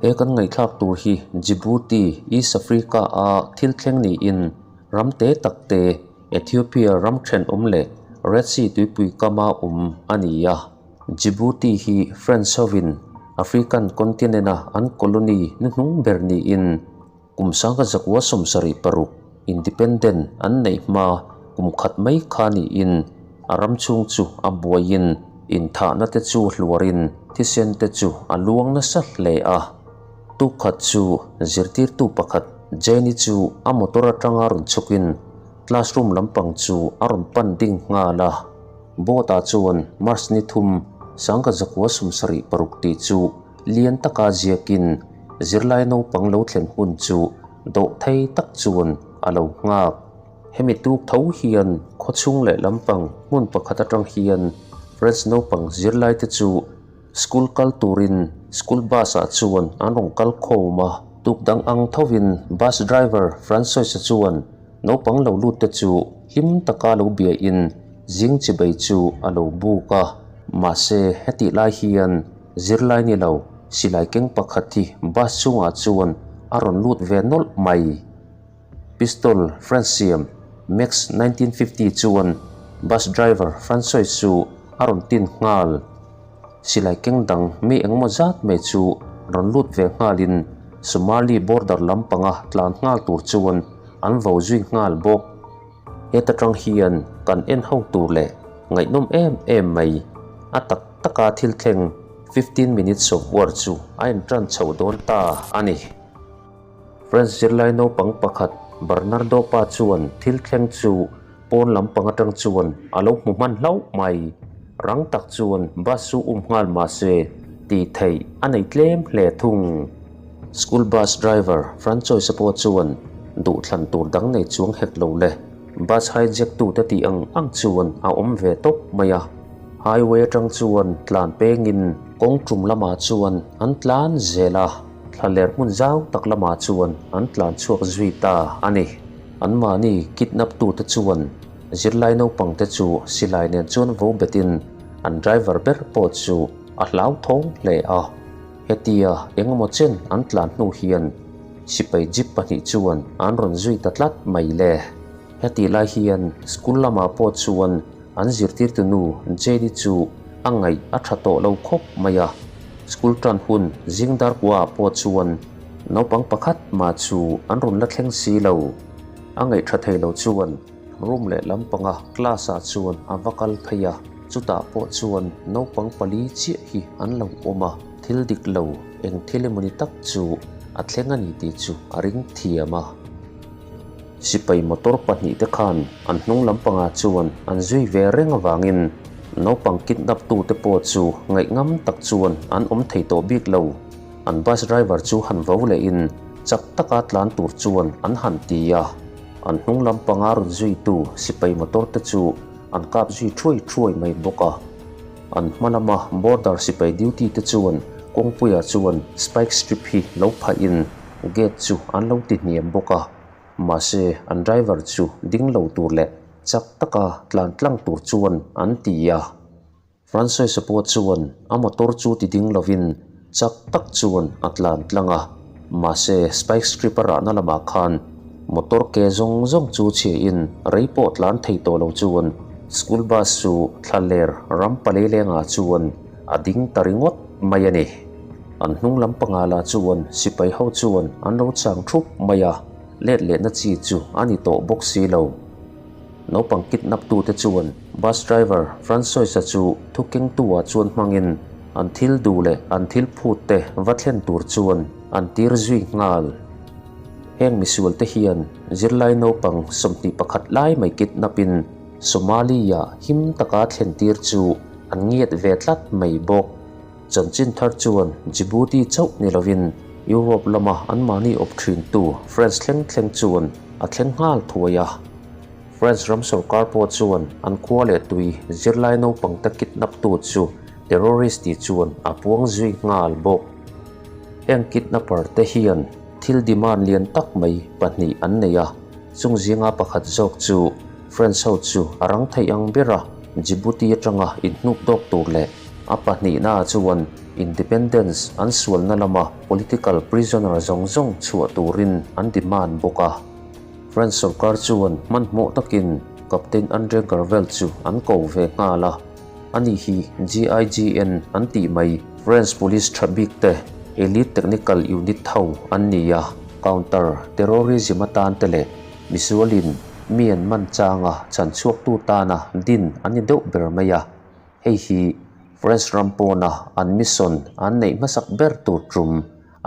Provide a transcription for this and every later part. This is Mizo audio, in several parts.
He kan ngaihthlak tur hi Djibouti, East Africa a thil thleng niin ram te tak te Ethiopia ram thenawm leh Red Sea tuipui kama awm a ni a. Djibouti hi French hovin African continent-a an colony hnuhnung ber niin Kum 1976 Independent an neih hma kum khat mai kha niin a ram chhung chu a buaiin inthahna te chu hluarin thisen te chu a luang nasa hle a. Tuk khat chu zirtirtu pakhat Jenny chu a motor atanga rawn chhukin classroom lampang chu a rawn pan ding nghal a. Board ah chuan March ni thum 1976 tih chu Lian taka ziakin zirlai naupang lo thlen hun chu dawh thei tak chuan a lo nghak. Hemi tuk tho hian khawchhung leh lampang hmun pakhat atang hian French naupang zirlaite chu school kal turin school bus ah chuan an rawn kal khawm a. Tuk dang ang thovin bus driver Francois-a chuan naupang lo lut te chu hlim taka lo biain zing chibei chu a lo buk a. Mahse hetih lai hian Zirlai ni lo, silai keng pakhat hi bus chungah chuan a rawn lut ve nawlh mai. Pistol French siam Max 1950 chuan bus driver Francois chu a rawn tin nghal. Silai keng dang mi engemaw zat mai chu rawn lut ve nghalin Somali border lampanga tlan nghal tur chuan an vo zui nghal bawk. Heta tang hian kan en ho tur leh ngaihnawm em em mai. A tak taka thil thleng 15 minutes of war chu a intan chho dawn ta a ni. French zirlai naupang pakhat Bernardo pa chuan thil thleng chu pawn lampang atang chuan a lo hmu hman hlauh mai. Rang tak chuan bus chu um nghal mahse tih theih a nei tlem hle thung. School bus driver Francois-a pawh chuan duhthlan tur dang nei chuang hek lo le, bus hijack tute tih ang ang chuan a awm ve tawp mai a. Highway atang chuan tlan pengin kawng tum lamah chuan an tlan zel a, thlaler hmun zau tak lamah chuan an tlan chhuak zui ta a ni. Anmahni kidnap tute chuan zirlai naupangte chu silai nen chuan vo betin an driver ber pawh chu a hlauthawng hle a. Hetia engemaw chen an tlan hnu hian sipai jeep pahnih chuan an rawn zui ta tlat mai le. Hetih lai hian school lamah pawh chuan an zirtirtu nu Jane-i chu a ngaih a tha tawh lo khawp mai a. School tan hun zing dar kuaah pawh chuan naupang pakhat mah chu an rawn la thleng si lo. A ngaih tha thei lo chuan room leh lampanga class-ah chuan a va kal phei a, chutah pawh chuan naupang pali chiah hi an lo awm a, thil dik lo eng thil emawni tak chu a thleng a ni tih chu a ring thiam a. Sipai motor pahnih te khan an hnung lampangah chuan an zui ve reng avangin naupang kidnap tute pawh chu ngaihngam tak chuan an awm thei tawh bik lo. An bus driver chu han vo lehin chak taka tlan tur chuan an han ti a. An hnung lampanga rawn zuitu sipai motor te chu an kap zui thuai thuai mai bawk a. An hma lama border sipai duty te chuan kawngpuiah chuan spike strip hi lo phahin gate chu an lo ti hniam bawk a. Mahse an driver chu ding lo tur leh chak taka tlan tlang tur chuan an ti a. Francois-a pawh chuan a motor chu ti ding lovin chak tak chuan a tlan tlang a, mahse spike strip a rahna lamah khan motor ke zawng zawng chu chhiahin rei pawh tlan thei tawh lo chuan school bus chu thlaler ram palei lengah chuan a ding ta ringawt mai a ni. An hnung lam panga lah chuan sipai ho chuan an lo chang thup mai a, let lehna chi chu a ni tawh bawk si lo. Naupang kidnap tute chuan bus driver Francois-a chu thu kengtu-ah chuan hmangin an thil duh leh an thil phut te va thlen tur chuan an tir zui nghal. Heng misual te hian zirlai naupang 21 lai mai kidnap-in Somalia him taka thlen tir chu an ngiat ve tlat mai bawk. Chanchin thar chuan Djibouti chauh ni lovin Europe lama anmahni awp thintu France thleng thleng chuan a thleng nghal thuai a. France ram sorkar pawh chuan an khua leh tui zirlai naupang te kidnap-tu chu terrorist tih chuan a puang zui nghal bawk. Heng kidnapper te hian thil demand lian tak mai pahnih an nei a, chung zinga pakhat zawk chu France ho chu a rang theih ang bera Djibouti atanga inhnuk dawk tur leh. A pahnihnaah chuan independence an sualna lama political prisoner zawng zawng chhuah turin an demand bawk a. French sorkar chuan hmanhmawh takin Captain Andre Garvel chu an ko ve nghal a. Ani hi GIGN an tih mai French police tha bik te elite technical unit ho an ni a, counter terrorism atan te leh misualin mi an man changa chhanchhuaktu tana din an ni deuh ber mai a. Hei hi French ram pawna an mission an neih hmasak ber tur tum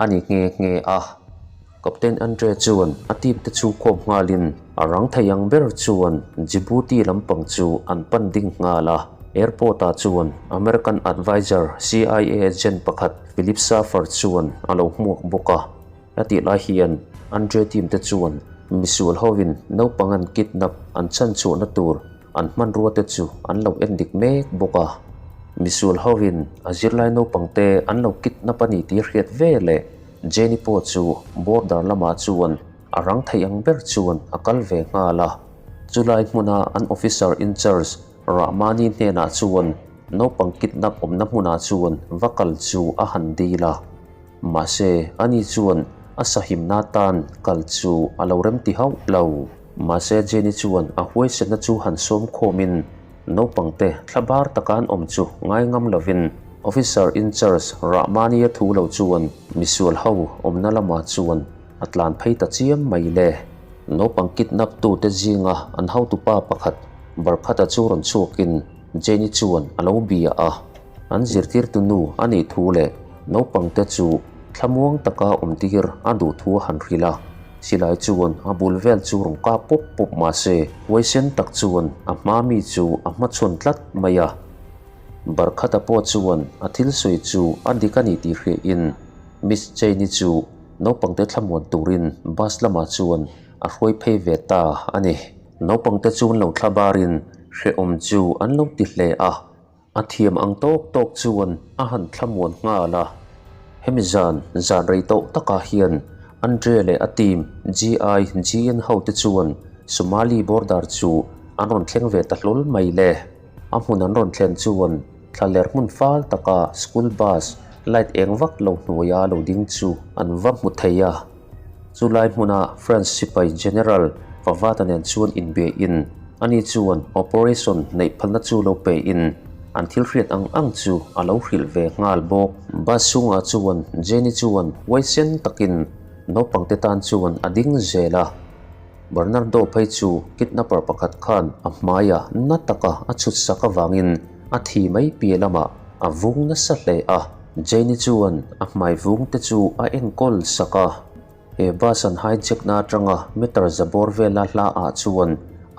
a ni nghe nghe a. Captain Andre chuan a team te chu khawm nghalin a rang thei ang ber chuan Djibouti lampang chu an pan ding nghal a. Airport ah chuan American adviser CIA agent pakhat Philip Saffer chuan a lo hmuak bawk a. A tih lai hian Andre team te chuan misual hovin naupang an kidnap an chhanchhuahna tur An hmanrua te chu an lo en dik mek bawk a. Misual hovin a zirlai naupang te an lo kidnap a ni tih hriat ve leh Jenny pawh chu border lamah chuan a rang thei ang ber chuan a kal ve nghal a. Chulai hmuna an officer in charge Rahmani hnenah chuan naupang kidnap awmna hmunah chuan va kal chu a han dil a. Mahse, ani chuan a sahimna tan kal chu a lo remti hauh lo. Mahse, Jenny chuan a huaisenna chu han sawm khawmin naupangte thla bar taka an awm chu ngai ngam lovin Officer in charge Rahmani-a thu lo chuan misual ho awmna lamah chuan a tlan phei ta chiam mai le. Naupang kidnap tute zinga an hotupa pakhat Barkhata chu rawn chhuakin Jenny chuan a lo bia a. An zirtirtu nu a nih thu leh naupangte chu thlamuang taka awmtir a duh thu a han hrilh a, silai chuan a bul vel chu rawn kap pawp pawp mah se huaisen tak chuan a hma mi chu a hmachhawn tlat mai a. Barkhata pawh chuan a thil sawi chu a dik a ni tih hriain Miss Jane-i chu naupangte thlamuan turin bus lamah chuan a hruai phei ve ta a ni. Naupangte chu an lo thla barin hrehawm chu an lo ti hle a. A thiam ang tawk tawk chuan a han thlamuan nghal a. Hemi zan, zan rei tawh takah hian Andre leh a team GIGN ho te chuan Somali border chu an rawn thleng ve ta hlawl mai le. A hmun an rawn thlen chuan thlaler hmun fal taka school bus light eng vak lo hnuaia lo ding chu an va hmu thei a. Chulai hmuna France sipai General Favata nen chuan inbiain ani chuan operation neih phalna chu lo pein an thil hriat ang ang chu a lo hrilh ve nghal bawk. Bus chhungah chuan Jenny chuan huaisen takin naupangte tan chuan a ding zel a. Bernardo phei chu kidnapper pakhat khan a hmaia na taka a chhut sak avangin a thi mai piah lamah a vung nasa hle a. Jenny chuan a hmai vung te chu a enkawl sak a. He bus an hijack na atanga meter za bawr vela hla ah chuan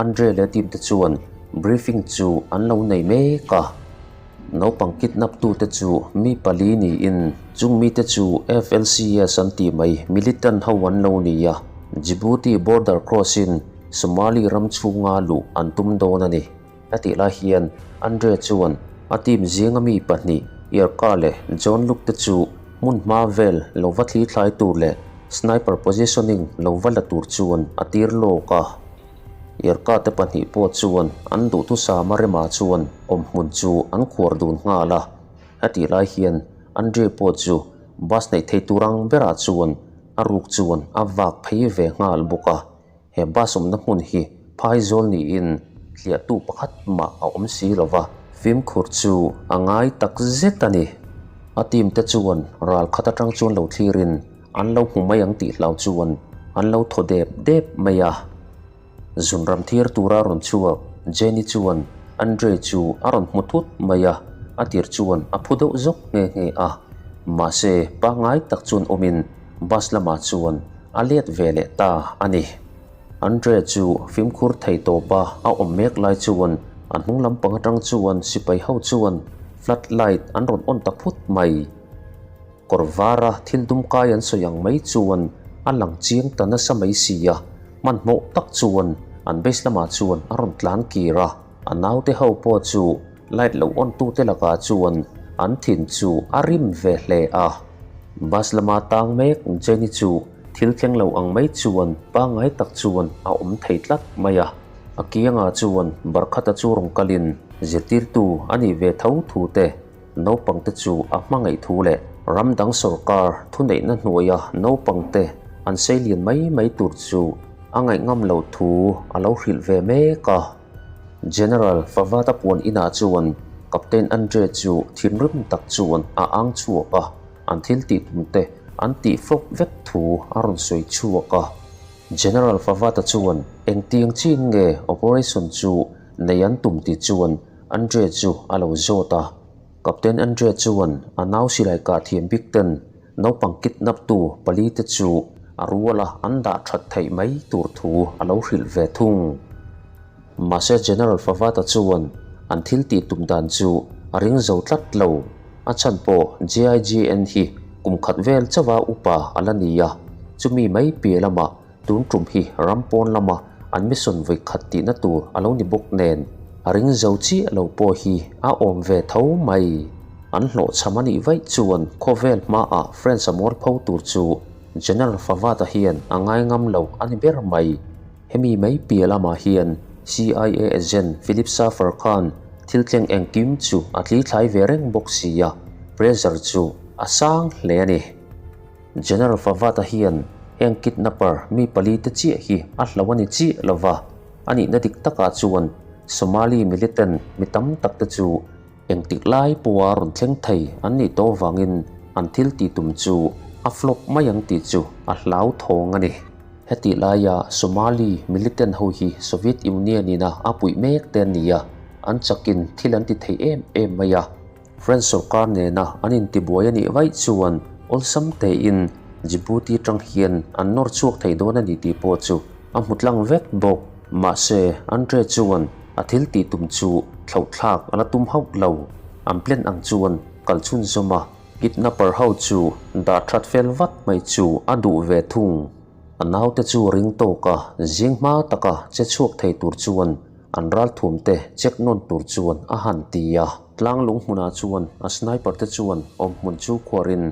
Andre leh a team te chuan briefing chu an lo nei mek a. Naupang kidnap tute chu mi pali niin chung mite chu FLCS an tih mai militant ho an lo ni a, Djibouti border cross in Somali ram chhunga luh an tum dawn a ni. A tih lai hian Andre chuan a team zinga mi pahnih Yarka leh John Luke te chu hmun hma vel lo va thli thlai tur leh sniper positioning lo va la tur chuan a tir lawk a. Yarka te pahnih pawh chuan an duhthusam a remah chuan awmhmun chu an khuar dun nghal a. A tih lai hian Andre pawh chu bus neih thei tur ang berah chuan a ruk chuan a vak phei ve nghal bawk a. He bus awmna hmun hi phaizawl niin tliahtu pakhat mah a awm si lo va, fimkhur chu a ngai tak zet a ni. A team te chuan ral khat atang chuan lo thlirin an lo hmu mai ang tih hlau chuan an lo thaw dep dep mai a. Zunram thir tura rawn chhuak Jenny chuan Andre chu a rawn hmu thut mai a, a tir chuan a phu deuh zawk nghe nghe a. Mahse pangngai tak chuan awmin bus lamah chuan a let ve leh ta a ni. Andre chu fimkhur thei tawpa a awm mek lai chuan a hnung lampang atang chuan sipai ho chuan flood light an rawn on ta phut mai. Kawr vara thil dum kai an sawi ang mai chuan a lang chiang ta nasa mai si a, hmanhmawh tak chuan an base lamah chuan a rawn tlan kir a, a naute ho pawh chu light lo on tute lakah chuan an thin chu a rim ve hle a. Bus lama tang mek Jenny chu thil thleng lo ang mai chuan pangngai tak chuan a awm thei tlat mai a, a kiangah chuan Barkhata chu rawn kalin zirtirtu a nih ve tho thu te. Naupangte chu a hmangaih thu leh ram dang sawrkar thuneihna hnuaia naupangte an seilian mai mai tur chu a ngaihngam loh thu a lo hrilh ve mek a. General Favata puan inah chuan Captain Andre chu thinrim tak chuan a ang chhuak a, an thil tih tum te an tih flop vek thu a rawn sawi chhuak a. General Favata chuan engtiang chin nge operation chu nei an tum tih chuan Andre chu a lo zawt a. Captain Andre chuan a nau silai kah thiam bik ten naupang kidnap tu pali te chu a ruala an dah that theih mai tur thu a lo hrilh ve thung. Mahse General Favata chuan an thil tih tum dan chu a ring zo tlat lo. A chhan pawh JIGN hi kum khat vel chauha upa a la ni a, chumi mai piah lamah tun tum hi ram pawn lama an mission vawi khat tihna tur a lo ni bawk nen a ring zo chiah lo pawh hi a awm ve tho mai. An hlawhchham a nih vaih chuan khawvel hmaah France a mualpho tur chu General Favata hian a ngai ngam lo a ni ber mai. Hemi mai piah lamah hian CIA agent Philip Saffer khan thil tleng engkim chu a tlithlai ve reng bawk si a, pressure chu a sang hle a ni. General Favata hian heng kidnapper mi pali te chiah hi a hlo a ni chiah lo va, a nihna dik takah chuan Somali militant mi tam tak te chu Engtik lai pawha rawn thleng thei an nih tawh vangin an thil tih tum chu a flop mai ang tih chu a hlauthawng a ni. Hetih laia Somali militant ho hi Soviet Union ina a puih mek te an ni a, an chakin thil an ti thei em em mai a. French sorkar nena an intibuai a nih vaih chuan awlsam tein Djibouti tang hian an nawr chhuak thei dawn a ni tih pawh chu a hmu tlang vek bawk. Mahse, Andre chuan a thil tih tum chu thlauhthlak a la tum hauh lo. An plan ang chuan kal chhunzawm a, kidnapper ho chu dah that fel vat mai chu a duh ve thung. A naute chu ring tawk a, zing hma taka che chhuak thei tur chuan an ralthum te check nawn tur chuan a han ti a. Tlang lung hmunah chuan a sniper te chuan awmhmun chu khuarin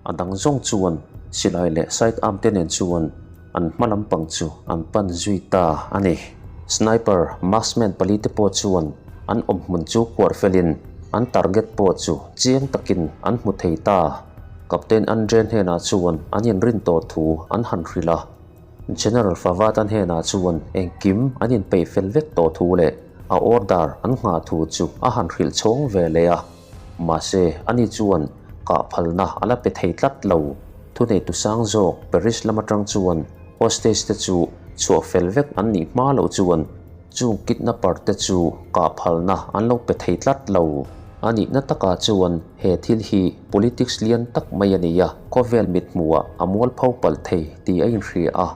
a dang zawng chuan silai leh side arm te nen chuan An hma lampang chu an pan zui ta a ni. Sniper marksman pali te pawh chuan an awmhmun chu kuar felin an target pawh chu chiang takin an hmu thei ta. Captain Andre hnenah chuan an inrin tawh thu an han hrilh a. General Favata hnenah chuan engkim an inpeih fel vek tawh thu leh a order an nghah thu chu a han hrilh chhawng ve leh a. Mahse, ani chuan kah phalna a la pe thei tlat lo. Thuneitu sang zawk Paris lam atang chuan hostage te chu chhuah fel vek an nih hma loh chuan chung kidnapper te chu kah phalna an lo pe thei tlat lo. A nihna takah chuan he thil hi politics lian tak mai a ni a, khawvel mithmuhah a mualpho palh thei tih a inhria a.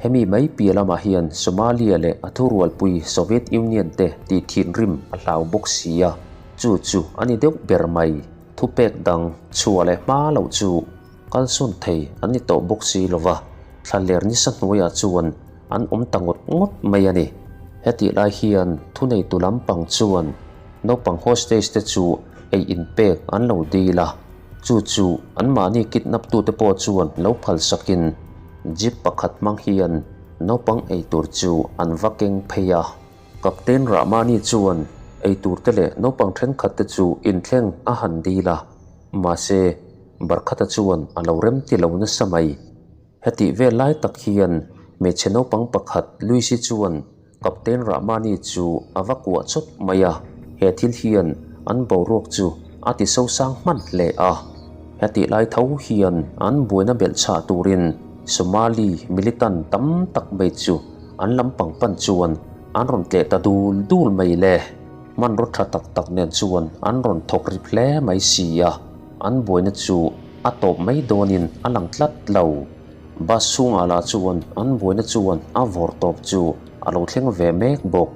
Hemi mai piah lamah hian Somalia leh a thurualpui Soviet Union te tih thinrim a hlau bawk si a. Chu chu a ni deuh ber mai. Thupek dang chhuah leh hma loh chu kalsawn thei an ni tawh bawk si lo va, thlaler nisa hnuaiah chuan an awm ta ngawt ngawt mai a ni. Hetih lai hian thuneitu lampang chuan naupang hostage te chu ei inpek an lo dil a, chu chu anmahni kidnap tute pawh chuan lo phalsakin jeep pakhat hmang hian naupang ei tur chu an va keng phei a. Captain Rahmani chuan ei tur te leh naupang thenkhat te chu inthleng a han dil a, mahse Barkhata chuan a lo rem ti lo nasa mai. Hetih vel lai tak hian hmeichhe naupang pakhat Lucy chuan Captain Rahmani chu a va kuah chawt mai a, he thil hian an boruak chu a ti sosang hman hle a. Hetih lai tho hian an buaina belh chhah turin Somali militant tam tak mai chu An lampang pan chuan an rawn tleh ta dul dul mai le. Hmanraw tha tak tak nen chuan an rawn thawk rip hle mai si a, an buaina chu a tawp mai dawnin a lang tlat lo. Bus chhungah lah chuan an buaina chuan a vawr tawp chu a lo thleng ve mek bawk.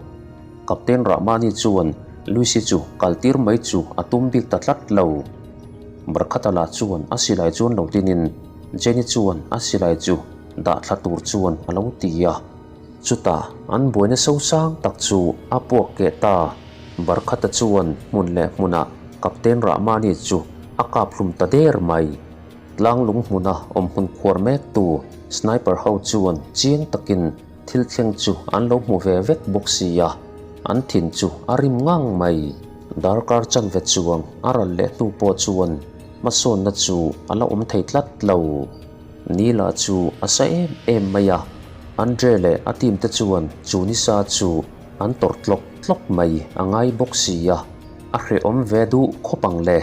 Captain Rahmani chuan Lucy chu kaltir mai chu a tum bik ta tlat lo. Barkhata lah chuan a silai chuan lo tinin Jenny chuan a silai chu dah thla tur chuan a lo ti a, chutah an buaina sosang tak chu a puak keh ta. Barkhata chuan hmun leh hmunah Captain Rahmani chu a kap hlum ta der mai. Tlang lung hmuna awm hmun khuar mektu sniper ho chuan chiang takin thil thleng chu an lo hmu ve vek bawk si a, an thin chu a rim ngang mai. Darkar chanve chuang a ral leh hnu pawh chuan hmasawnna chu a la awm thei tlat lo. Ni lah chu a sa em em mai a, Andre leh a team te chuan chu nisa chu an tawrh tlawk tlawk mai a ngai bawk si a, a hrehawm ve duh khawp ang le.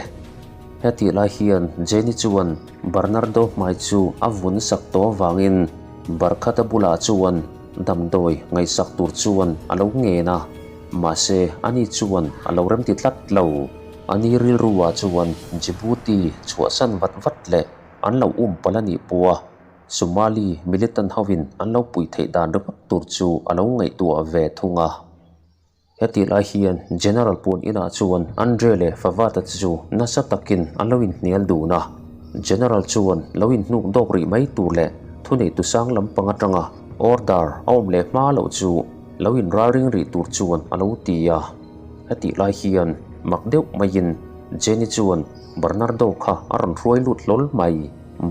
Hetih lai hian Jenny chuan Bernardo hmai chu a vun sak tawh avangin Barkhata bulah chuan damdawi ngaihsak tur chuan a lo ngen a, mahse ani chuan a lo remti tlat lo. Ani rilruah chuan Djibouti chhuahsan vat vat leh an lo um palh a nih pawh a, Somali militant hovin an lo puih theih dan ringawt tur chu a lo ngaihtuah ve thung a. Hetih lai hian General Puan inah chuan Andre leh Favata te chu nasa takin an lo inhnial dun a. General chuan lo inhnuk dawk rih mai tur leh thuneitu sang lampang atanga order a awm leh hma loh chu lo inralring rih tur chuan a lo ti a. Hetih lai hian mak deuh maiin Jenny chuan Bernardo kha a rawn hruai lut hlawl mai.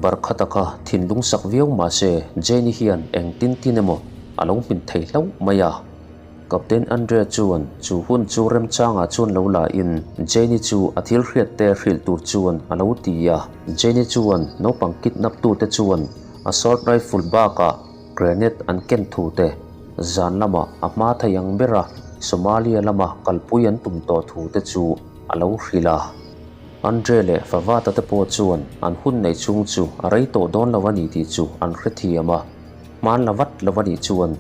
Barkhata kha thinlung sak viau mahse Jenny hian engtin tin emaw a lo hmin thei hlauh mai a. Captain Andrea chuan chu hun chu remchangah chuan lo la in Jenny chu a thil hriat te hrilh tur chuan a lo ti a. Jenny chuan naupang kidnap tu te chuan assault rifle bakah grenade an ken thu te, zan lamah a hma thei ang bera Somalia lama kalpui an tum tawh thu te chu a lo hrilh a. Andre leh Favata te pawh chuan an hun nei chhung chu a rei tawh dawn lo a ni tih chu an hrethiam a. Hman la vat lo a nih chuan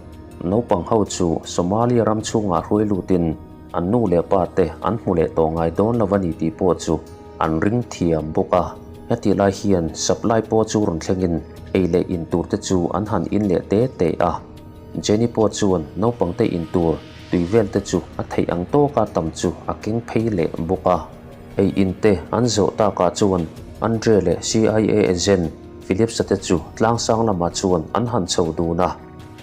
naupang ho chu Somalia ram chhungah hruai lutin an nu leh pa te an hmu leh tawh ngai dawn lo a ni tih pawh chu an ring thiam bawk a. Hetih lai hian supply pawh chu rawn thlengin ei leh in tur te chu an han in leh te te a. Jenny pawh chuan naupang te in tur tui vel te chu a theih ang tawka tam chu a keng phei leh bawk a. Ei in te an zawh takah chuan Andre leh CIA agent Phillips-a te chu tlangsang lamah chuan an han chho dun a,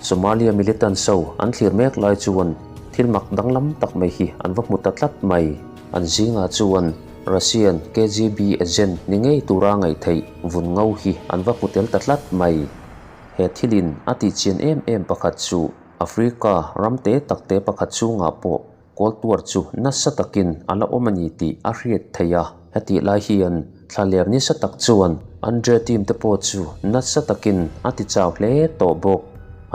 Somalia militants ho an thlir mek lai chuan thil mak danglam tak mai hi an va hmu ta tlat mai. An zingah chuan Russian KGB agent ni ngei tura ngaih theih vun ngo hi an va hmu tel ta tlat mai. He thilin a tihchian em em pakhat chu Africa ram te tak te pakhat chungah pawh Kawltuar chu nasa takin a la awm a ni tih a hriat theih a. Hetih lai hian thlaler nisa tak chuan Andre team te pawh chu nasa takin a ti chau hle tawh bawk.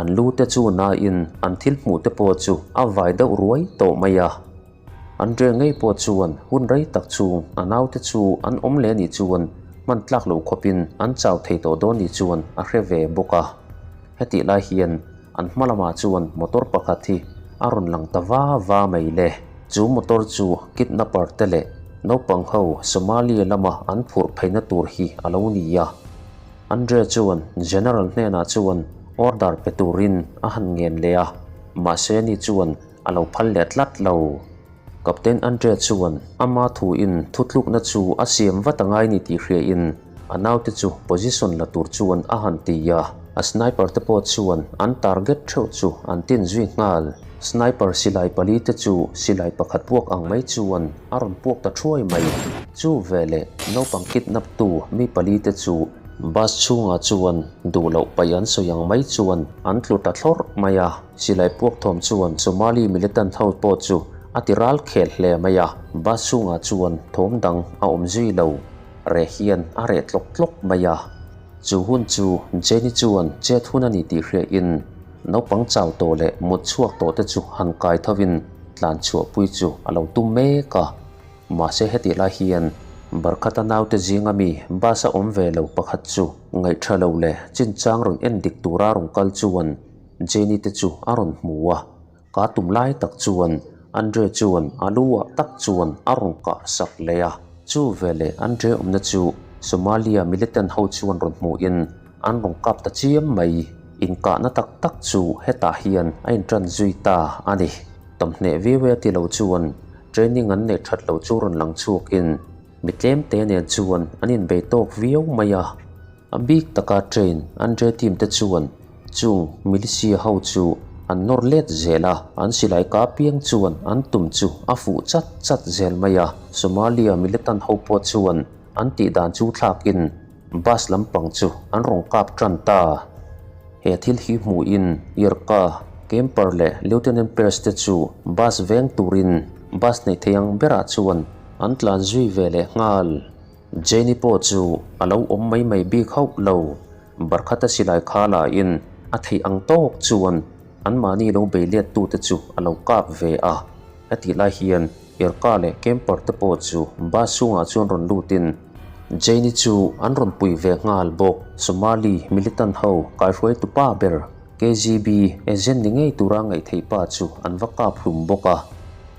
An lu te chu nain an thil hmuh te pawh chu a vai deuh ruai tawh mai a. Andre ngei pawh chuan hun rei tak chung a naute chu an awm leh nih chuan hman tlak lo khawpin an chau thei tawh dawn nih chuan a hre ve bawk a. Hetih lai hian An hma lamah chuan motor pakhat hi a rawn lang ta va va mai le. Chu motor chu kidnapper te leh naupang ho Somalia lama an phurh pheina tur hi a lo ni a. Andre chuan General hnenah chuan order pe turin a han ngen leh a, mahse ni chuan a lo phal leh tlat lo. Captain Andre chuan ama thuin thutlukna chu a siam vat a ngai ni tih hriain A naute chu position la tur chuan a han ti a, a sniper te pawh chuan an target theuh chu an tin zui nghal. Sniper silai pali te chu silai pakhat puak ang mai chuan a rawn puak ta thuai mai. Chu veleh naupang kidnap tu mi pali te chu bus chhungah chuan duh loh paih an sawi ang mai chuan an tlu ta thlawrh mai a. Silai puak thawm chuan Somali militant ho pawh chu a ti ral khel hle mai a, bus chhungah chuan thawm dang a awm zui lo. Reh hian a reh tlawk tlawk mai a. Chu hun chu Jenny chuan chet hun a ni tih hriain naupang chau tawh leh mut chhuak tawh te chu han kai thovin tlan chhuahpui chu a lo tum mek a. Mahse hetih lai hian Barkhata naute zinga mi bus a awm ve lo pakhat chu ngaihṭha lo leh chinchang rawn en dik tura rawn kal chuan Jenny te chu a rawn hmu a. Ka tum lai tak chuan Andre chuan a lu ah tak chuan a rawn kah sak leh a. Chu veleh Andre awmna chu Somalia militant ho chuan rawn hmuhin an rawn kap ta chiam mai. Inkahna tak tak chu hetah hian a intan zui ta a ni. Tawmhneh viau e ti lo chuan training an neih that lo chu rawn lang chhuakin mi tlem te nen chuan an inbei tawk viau mai a. A bik taka train Andre team te chuan chung militia ho chu an nawr let zel a, an silai ka piang chuan an tum chu a fuh chat chat zel mai a. Somalia militant ho pawh chuan an tih dan chu thlakin bus lampang chu an rawn kap tan ta. He thil hi hmuhin Irka, Kemper leh Lieutenant Pierce te chu bus veng turin. bus nei thei ang berah chuan an tlan zui ve leh nghal. Jane-i pawh chu a lo awm mai mai bik hauh lo. Barkhata silai kha lahin a theih ang tawk chuan anmahni lo bei let tute chu a lo kap ve a. Hetih lai hian Erka leh Camper te pawh chu bus chhungah chuan rawn lutin Jane-i chu an rawn pui ve nghal bawk. Somali militant ho kaihruaitu pa ber KGB agent ni ngei tura ngaih theih pa chu an va kap hlum bawk a.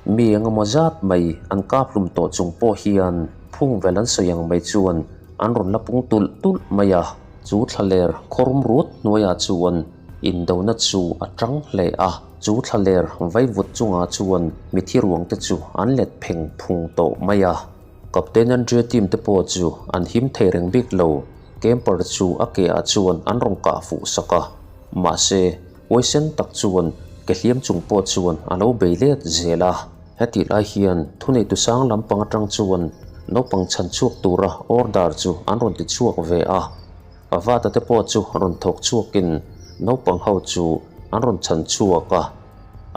Mi engemaw zat mai an kap hlum tawh chung pawh hian phung vel an sawi ang mai chuan an rawn la pung tulh tulh mai a. Chu thlaler khawrum rut hnuaiah chuan indona chu a tang hle a. Chu thlaler vaivut chungah chuan mithi ruang te chu an let pheng phung tawh mai a. Captain Andrea team te pawh chu an him thei reng bik lo. Camper chu a ke ah chuan an rawn kah fuh sak a. Mahse, huaisen tak chuan ke hliam chung pawh chuan a lo bei let zel a. Hetih lai hian thuneitu sang lampang atang chuan naupang chhan chhuak tura order chu an rawn ti chhuak ve a. Pavata te pawh chu rawn thawk chhuakin naupang ho chu an rawn chhan chhuak a,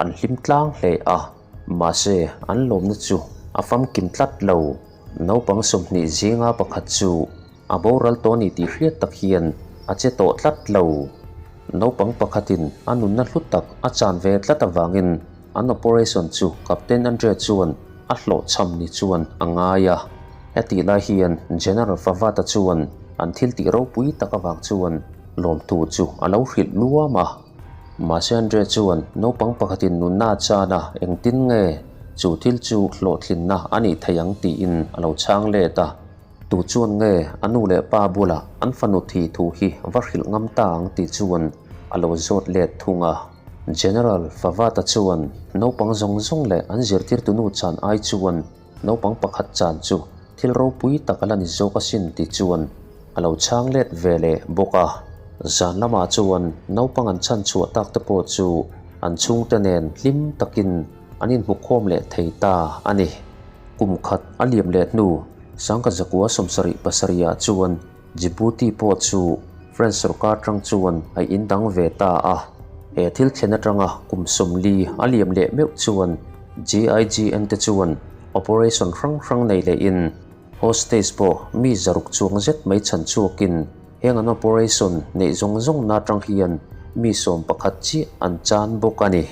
an hlim tlang hle a. Mahse, an lawmna chu a famkim tlat lo. Naupang 20 zinga pakhat chu a boral tawh a ni tih hriat tak hian a che tawh tlat lo. Naupang pakhatin a nunna hlu tak a chan ve tlat avangin an operation chu Captain Andre chuan a hlawhchham ni chuan a ngai a. Hetih lai hian General Favata chuan an thil tih ropui tak avang chuan lawmthu chu a lo hrilh luam a. Mahse Andre chuan naupang pakhatin nunna a chan a, engtin nge chu thil chu hlawhtlinna a nih theih ang tiin a lo chhang let a. Tu chuan nge a nu leh pa bulah an fanu thi thu hi va hrilh ngam ta ang tih chuan a lo zawt let thung a. General Favata chuan naupang zawng zawng leh an zirtirtu nu chan ai chuan naupang pakhat chan chu thil ropui tak a la ni zawk asin tih chuan a lo chhang let ve leh bawk a. Zan lamah chuan naupang an chhan chhuah tak te pawh chu an chhungte nen hlim takin an inhmukhawm leh thei ta a ni. Kum khat a liam leh hnu Sangka zakua 77 ah chuan Djibouti pawh chu French sorkar tang chuan a indang ve ta a. He thil thlen atanga kum 40 a liam leh meuh chuan GIGN te chuan operation hrang hrang nei lehin hostage pawh mi 600 chuang zet mai chhan chhuakin heng an operation neih zawng zawng na atang hian mi 11 chiah an chan bawk a ni.